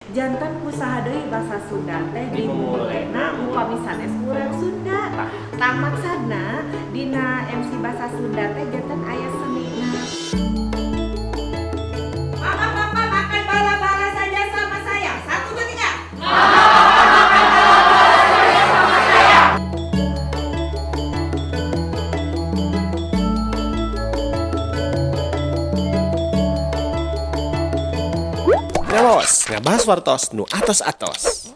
Janten ku saha deui basa Sunda teh dimumulena upami sanes ku urang Sunda. Tah, maksudna dina MC basa Sunda teh janten aya senina. Mama, papa makan bala-bala saja sama saya. Satu, dua, tiga. Makan bala-bala saja sama saya. Ngawaos, ngabahas wartos nu atos-atos.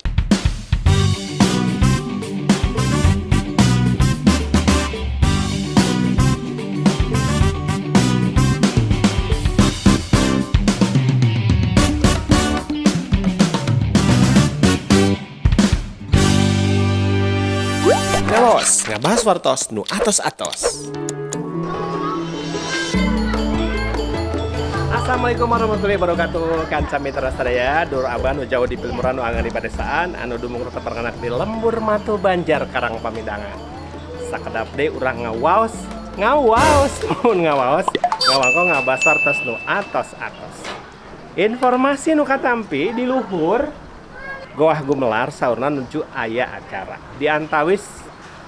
Ngawaos, ngabahas wartos nu atos-atos. Assalamualaikum warahmatullahi wabarakatuh. Kanca mitra sadaya, dulur abah nu jauh di pilmuran, nu angan di padesaan, anu dumung terkenal di lembur Matu Banjar Karang Pamidangan. Sakedap deui urang ngawaos, ngawaos, mun ngawaos, ngawangko ngabahas wartos nu atos-atos. Informasi nu katampi di luhur Goah Gumelar saurna nuju aya acara. Di antawis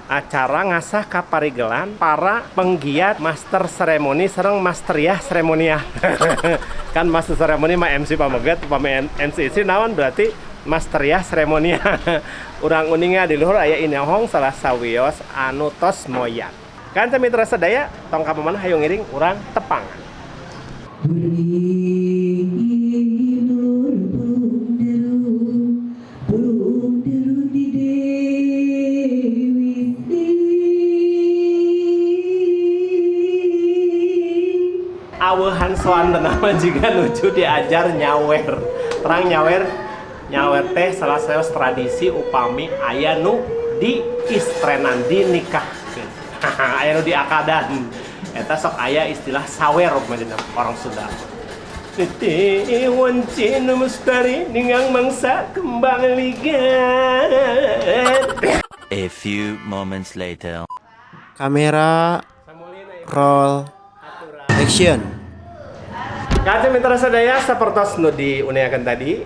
acara ngasah kaparigelan para penggiat master seremoni sareng masteriah seremoniah. Kan master seremoni mah MC pameget, upami MC istri naon berarti masteriah seremonia. Urang uninga di luhur aya inohong salah sawios anu tos moyag. Kanca mitra sadaya, tong ka mana, hayu ngiring urang tepangan. Buri dulur pulung deru, pulung deru di Dewi Sri. Aweuhan soan nama juga lucu diajar nyawer. Terang nyawer, nyawer teh salah satu tradisi upami aya nu di istrenan, dinikahkeun. Aya nu diakadan. Eta sok aya istilah sawer dina orang Sunda. Titi wanci nu mustari ningang mangsa kembang ligat. A few moments later. Kamera roll, action. Kanca mitra sadaya, sapertos nu diuningakeun tadi,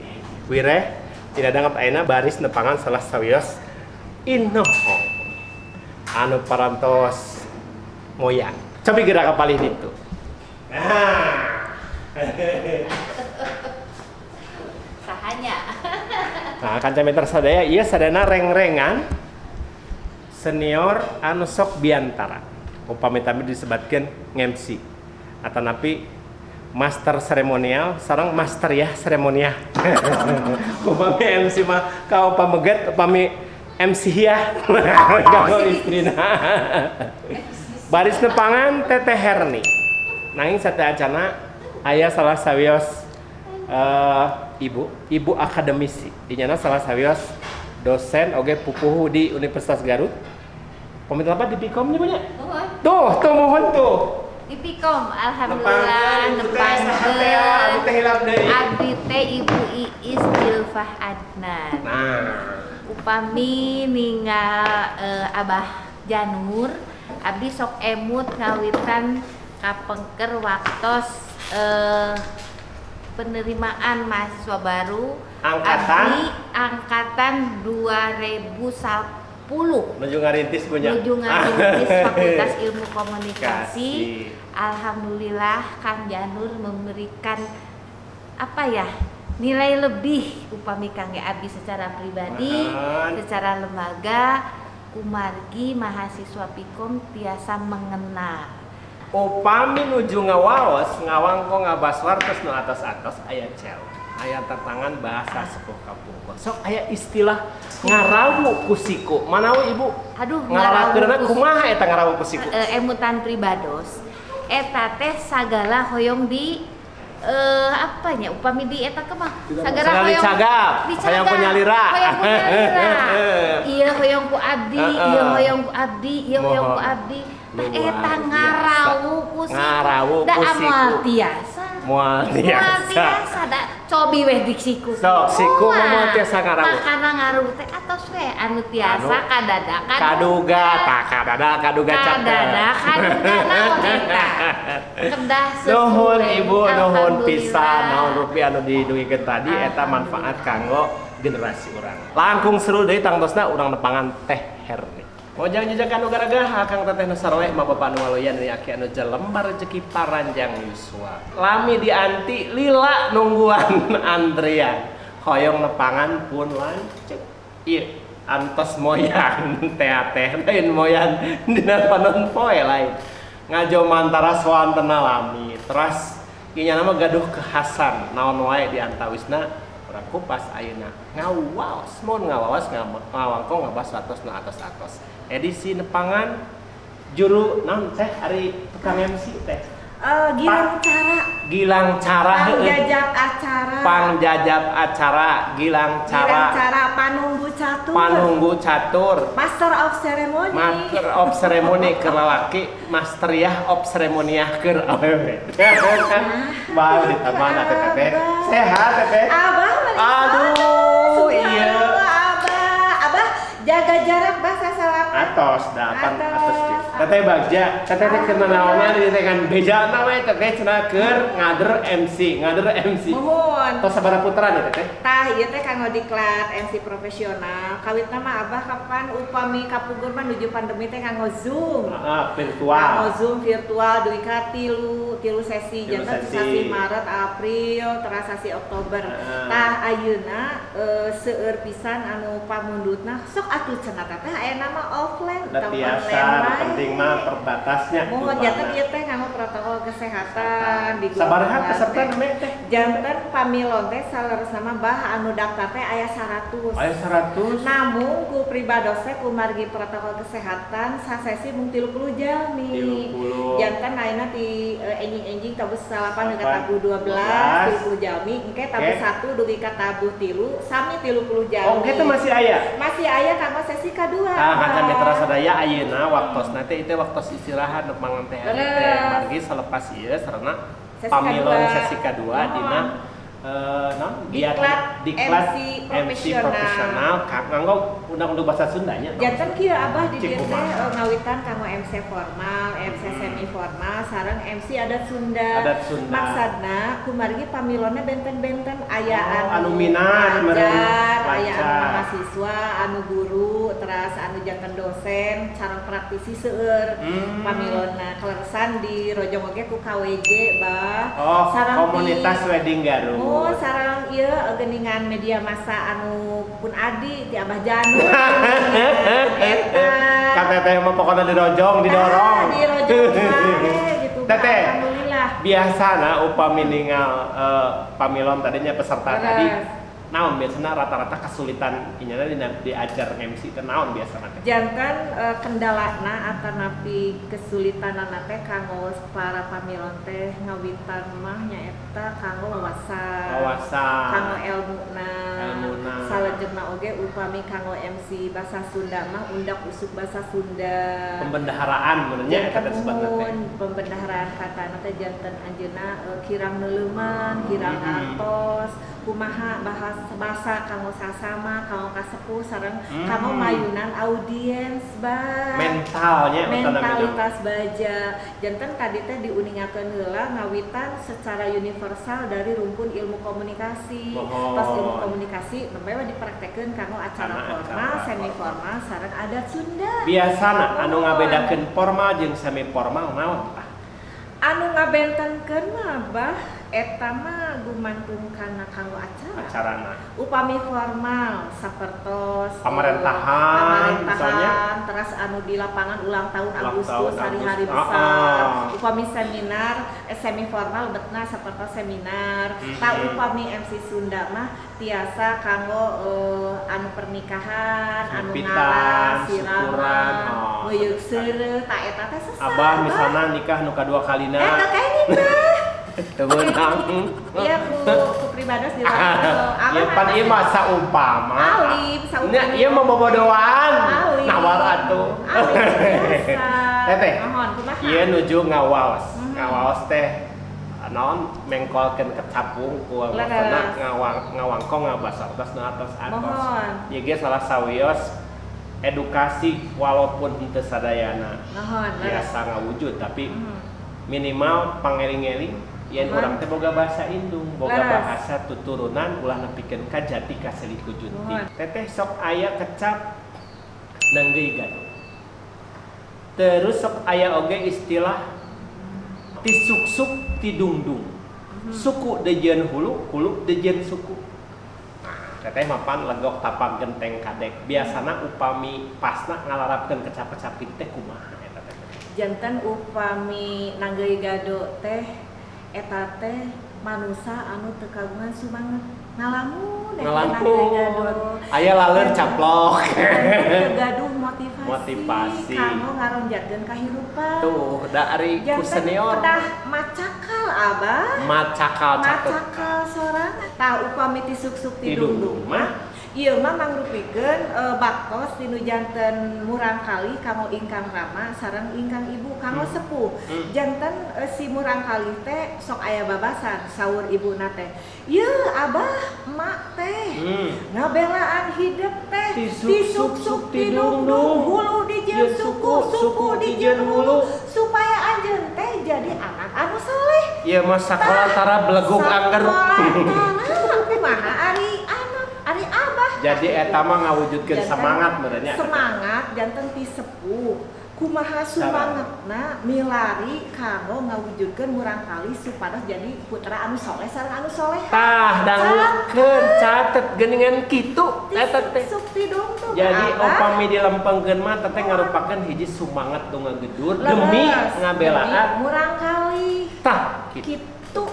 wireh tidak danget ayeuna baris nepangan salah sawios inohong anu parantos moyag. Cobi gerak ka palih ditu. Nah. Sahanya. Nah, kanca mitra sadaya, ieu sadayana reng-rengan senior anu sok biantara. Upami tami disebatkeun ngemsi atanapi master seremonial sareng master ya seremonia. Upami MC mah ka pameget, upami MC ya kanggo istrina. Baris nepangan Teteh Herni. Nanging sateuacana aya salah sawios ibu, ibu akademisi. Inyana salah sawios dosen oge pupuhu di Universitas Garut. Pemerintah apa di Fikom nya punya? Nuhun. Tuh, tuh mohon tuh. Di Fikom, alhamdulillah. Nepangkeun. Nepangkeun. Abdi teh Ibu Iis Jilfah Adnan. Nah, Upami ninggal Abah Janur, abdi sok emut ngawitan kapengker waktos penerimaan mahasiswa baru. Angkatan? Abdi angkatan 2010. Nuju ngarintis punya. Nuju ngarintis Fakultas Ilmu Komunikasi. Kasih. Alhamdulillah Kang Janur memberikan apa ya, nilai lebih upami kangge abdi secara pribadi, Mahan. Secara lembaga, kumargi mahasiswa Fikom tiasa mengenal. Upami nuju ngawaos, ngawangko ngabahas wartos nu atos-atos aya cewek. Aya tantangan bahasa sepuh kapungkur. Sok aya istilah ngarawu ku siku. Manawi Ibu? Aduh, ngarawakeunna ngarawu ku kumaha eta ngarawu ku siku? Emutan pribados eta teh sagala hoyong di apa nya, upami di eta mah sagala Sagala hoyong dicagap, dicagap, hoyong ku nyalira. Hoyong ku nyalira, iya, hoyong ku abdi, iya, hoyong ku abdi, iya, hoyong ku Mohon. Abdi. Tah, Luar eta biasa. Ngarawu ku siku. Ngarawu Da ku siku. moal tiasa. Moal Moal tiasa. Tiasa da. Cobi weh di siku. Sok siku mah tiasa ngarawuh. Makana ngaruh teh atos we anu tiasa kadada kaduga tah kadada kaduga catet. Kadada kaduga naon eta. Kedah sesuai. Nuhun Ibu, nuhun pisan naon rupi anu didugikeun tadi eta manfaat kanggo generasi urang. Langkung seru deui tangtosna urang nepangan Teh Herni. Mojang jejakan nu garagah akang teteh nu saroleh ma bapak nu waloyan deui aki anu jelembar rezeki paranjang yuswa. Lami dianti lila nungguan antrian. Hoyong nepangan pun lanceuk. Ieu antos moyan teh lain moyan dina panon poe lain. Ngajomantara soantena lami. Teras ieu mah gaduh kekhasan naon wae di antawisna urang kupas ayeuna ngawaos mun ngawaos ngawangkong ngabas atos na atos-atos. Edisi nepangan juru naon teh ari tukang MC teh. Gilang Cara. Gilang Cara pangjajab acara. Pangjajab acara Gilang Cara. Gilang Cara panunggu catur. Panunggu catur. Master of ceremony. Master of ceremony keur lalaki, masteriyah of ceremoniah keur awewe. Wah, di taman teh teh. Sehat teh. Abah. Aduh, iya. Abah, abah jaga jarak bahasa salaman. Atos, delapan atos gitu. Teteh bagja, teteh teh keur nanaonan di teh kan bejana we teteh cenah keur ngader MC, ngader MC. Muhun. Tos sabaraha putaran ya teteh? Tah ieu teh kanggo diklat MC profesional. Kawitna mah abah kapan upami kapungkur mah nuju pandemi teh kanggo Zoom. Heeh, virtual. Kanggo Zoom virtual dugi ka tilu sesi, janten sasi Maret, April, teras sasi Oktober. Tah ayeuna seueur pisan anu pamundutna sok atuh cenah teteh aya nama offline atau online. Penting mah terbatasnya. Mohon janten ieu teh nganggo protokol kesehatan di sabaraha peserta namanya teh? Janten pamilon teh saleresna mah bah anu daftar teh aya 100. Aya 100. Namung ku pribados teh kumargi protokol kesehatan sasesi mung 30 jalmi. 30. Janten ayeuna ti enjing-enjing tabuh 8 dugi ka tabuh 12 30 jalmi engke tabuh 1 dugi ka tabuh 3 sami 30 jalmi. Oh, engke teh masih aya? Masih aya kanggo sesi kadua. Tah kanca mitra sadaya ayeuna waktosna teh itu waktu istirahat nepangan teh teh margi selepas ieu sarana pamilon sesi kadua dina diklat MC profesional nganggo undang-undang bahasa Sundanya. Janten kieu abah di dieu teh ngawitan kanggo MC formal, MC semi formal sareng MC adat Sunda. Adat Sunda. Maksudna kumargi pamilonnya benten-benten aya anu minat, aya anu mahasiswa, anu guru, teras anu janten dosen, sareng praktisi seueur pamilonna. Kaleresan di rojong oge ku KWG bah. Oh, sareng komunitas wedding Garut. Oh, sareng ieu geuningan media massa anu pun adi ti Abah Janur. Eta. Ka teteh mah pokona dirojong, didorong. Dirojong wae gitu. Teteh. Alhamdulillah. Biasana upami ningal pamilon tadinya peserta tadi naon biasana rata-rata kesulitan inyana dina diajar MC teh naon biasana teh? Janten kendalana atanapi kesulitanana teh kanggo para pamilon teh ngawitan mah nyaeta kanggo wawasan. Wawasan. Kanggo elmuna. Elmuna. Salajengna oge upami kanggo MC bahasa Sunda mah undak usuk bahasa Sunda. Pembendaharaan benernya eta teh sebenarnya teh. Pembendaharaan katana teh janten anjeunna kirang neuleuman, kirang artos, kumaha bahasa kanggo sasama, kanggo kasepuh sareng kanggo mayunan audiens bah. Mentalnya mentalitas baja. Janten tadi teh diuningakeun heula ngawitan secara universal dari rumpun ilmu komunikasi. Pas ilmu komunikasi nembe we dipraktekeun kanggo acara formal, semi formal sareng adat Sunda. Biasana anu ngabedakeun formal jeung semi formal naon tah? Anu ngabentenkeun mah bah eta mah gumantung kana kanggo acara. Acarana. Upami formal sapertos pamarentahan misalnya, teras anu di lapangan ulang tahun Agustus hari-hari besar. Upami seminar semi formal betna sapertos seminar. Tah upami MC Sunda mah tiasa kanggo anu pernikahan, anu ngaras, siraman, ngeuyeuk seureuh, tah eta teh sesah. Abah misalna nikah nu kadua kalina. Eta kayak nikah. Teu meunang. Iya ku pribados di lapangan. Ieu pan ieu mah saumpama. Alim saumpama. Ieu mah bobodoan. Nawar atuh. Alim biasa. Teteh. Mohon kumaha? Ieu nuju ngawaos. Ngawaos teh Naon mengkolkeun kecapung ku maksudna ngawangkong ngabasa atas nu atos-atos. Mohon. Ieu ge salah sawios edukasi walaupun henteu sadayana biasa ngawujud tapi minimal pangeling-eling yen urang teh boga bahasa indung, boga bahasa tuturunan ulah nepikeun ka jati kasilih ku junti. Teteh sok aya kecap nanggeuy gaduh. Terus sok aya oge istilah tisuksuk tidungdung. Suku dejeun hulu, hulu dejeun suku. Nah, teteh mapan legok tapak genteng kadek. Biasana upami pasna ngalarapkeun kecap-kecap kitu teh kumaha eta teh? Janten upami nanggeuy gado teh eta teh manusa anu teu kagungan sumanget ngalamun ngalamun. Aya laleur caplok. Teu gaduh motivasi kanggo ngaronjatkeun kahirupan. Tuh, da ari ku senior. Kedah macakal abah. Macakal catet. Macakal sorangan. Tah upami tisuksuk tidungdung mah ieu mah mangrupikeun baktos tinu janten murangkalih kanggo ingkang rama sareng ingkang ibu kanggo sepuh. Janten si murangkalih teh sok aya babasan saur ibuna teh. Yeuh abah emak teh ngabelaan hidep teh tisuksuk tidungdung hulu dijieun suku, suku dijieun hulu supaya anjeun teh jadi anak anu soleh. Ieu mah sakola tara belegug angger. Sakola kumaha ari anak ari abah. Jadi eta mah ngawujudkeun semangat meureunnya. Semangat janten ti sepuh. Kumaha sumangetna milari kanggo ngawujudkeun murangkalih supados jadi putra anu soleh sareng anu soleh. Tah dangukeun catet geuningan kitu eta teh. Jadi upami dilempengkeun mah teteh ngarupakeun hiji sumanget nu ngagedur demi ngabelaan murangkalih. Tah kitu.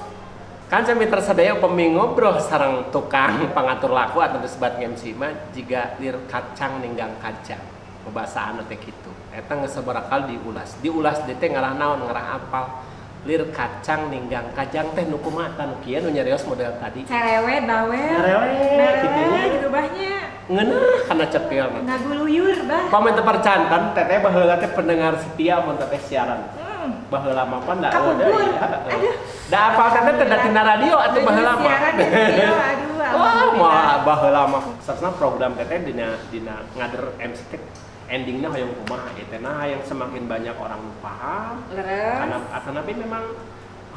Kan sami tersadaya upami ngobrol sareng tukang pangatur laku atau disebat MC mah jiga lir kacang ninggang kacang. Pebasaan teh kitu. Eta geus sabaraha kali diulas. Diulas deui teh ngarah naon, ngarah apal. Lir kacang ninggang kajang teh nu kumaha tah nu kieu nu nyarios model tadi. Cerewet bawel. Cerewet kitu nya. Gitu bahnya. Ngeunah kana cepil mah. Ngaguluyur bah. Pamit teu percanten teteh baheula teh pendengar setia mun teteh siaran. Baheula mah pan da kapungkur. Aduh. Da apal teteh teh da tina radio atuh baheula mah. Siaran radio aduh. Wah, moal baheula mah. Sasna program teteh dina ngader MC teh endingnya hoyong kumaha ieu teh nah yang semakin banyak orang paham. Karena atanapi memang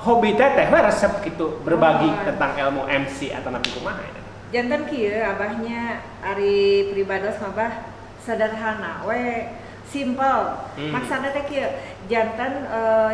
hobi teteh we resep gitu berbagi tentang ilmu MC atanapi kumaha eta. Janten kieu abahnya ari pribados mah bah sederhana we simple. Maksudna teh kieu janten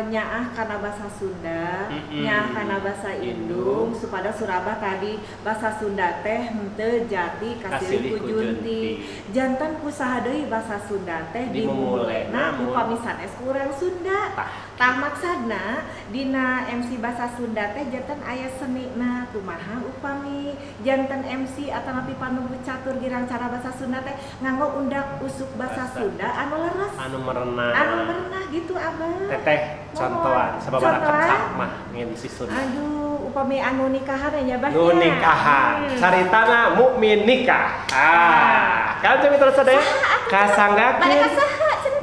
nyaah kana bahasa Sunda, nyaah kana bahasa Indung supados surabah tadi bahasa Sunda teh henteu jati kasilih ku junti. Janten kusaha deui bahasa Sunda teh dimumulena upami sanes ku urang Sunda. Tah maksudna dina MC bahasa Sunda teh janten aya senina kumaha upami janten MC atanapi panumbu catur girang cara bahasa Sunda teh nganggo undak usuk bahasa Sunda anu leres anu merenah anu merenah gitu abah. Teteh contohan sababaraha kecap mah ngen si Sunda. Aduh upami anu nikahan nya bah. Nu nikahan. Caritana mukmin nikah. Ah, kan cami terus sadaya kasanggakeun.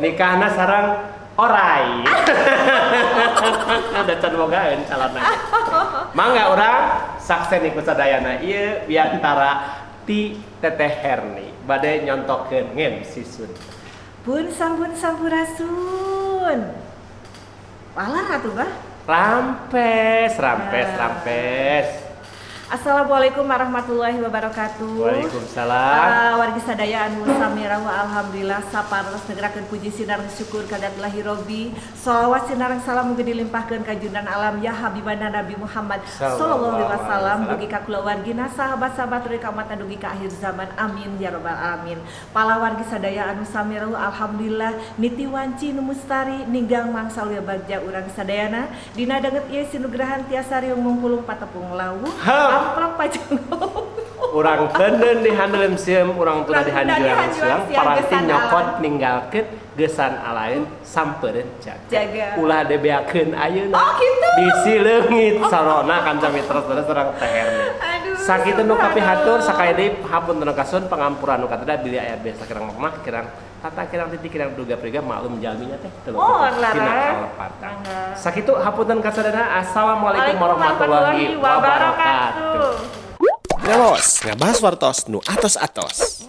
Nikahna sareng orai. Ada can bogaeun calonna. Mangga urang sakseni ku sadayana ieu biantara ti Teteh Herni bade nyontokeun ngen si Sunda. Pun sampun sampurasun. Walar atuh bah. Rampes, rampes, rampes. Assalamualaikum warahmatullahi wabarakatuh. Waalaikumsalam. Wargi sadaya anu samira wa alhamdulillah saparos negerakeun puji sinareng syukur kadatullahi robbi. Shalawat sinareng salam mugi dilimpahkeun ka jundan alam ya habibana Nabi Muhammad sallallahu alaihi wasallam dugi ka kulawargina sahabat-sahabat dugi ka umat dugi ka akhir zaman amin ya rabbal alamin. Palawargi sadaya anu samira wa alhamdulillah niti wanci nu mustari ninggang mangsa uya bagja urang sadayana dina danget ieu sinugrahan tiasa riung mungpulung patepung lawuh. Amplop pajang. Urang teuneun di handeuleum sieum, urang tuna di hanjuang siang, paranti nyokot ninggalkeun gesan alain sampereun jaga. Ulah debeakeun ayeuna. Oh gitu. Bisi leungit sarona kanca mitra terus urang teh Herni. Sakitu nu kapihatur, sakali deui hapunten kasuhun, pangampura nu kateda, bilih aya biasa kirang mah kirang tata, kirang titik, kirang duga priga, maklum jalminya teh teu Oh, tina laras. kalepatan. Mangga. Sakitu, hapunten kasadayana. Assalamualaikum warahmatullahi wabarakatuh. Ngawas, ngabahas wartos nu atos-atos.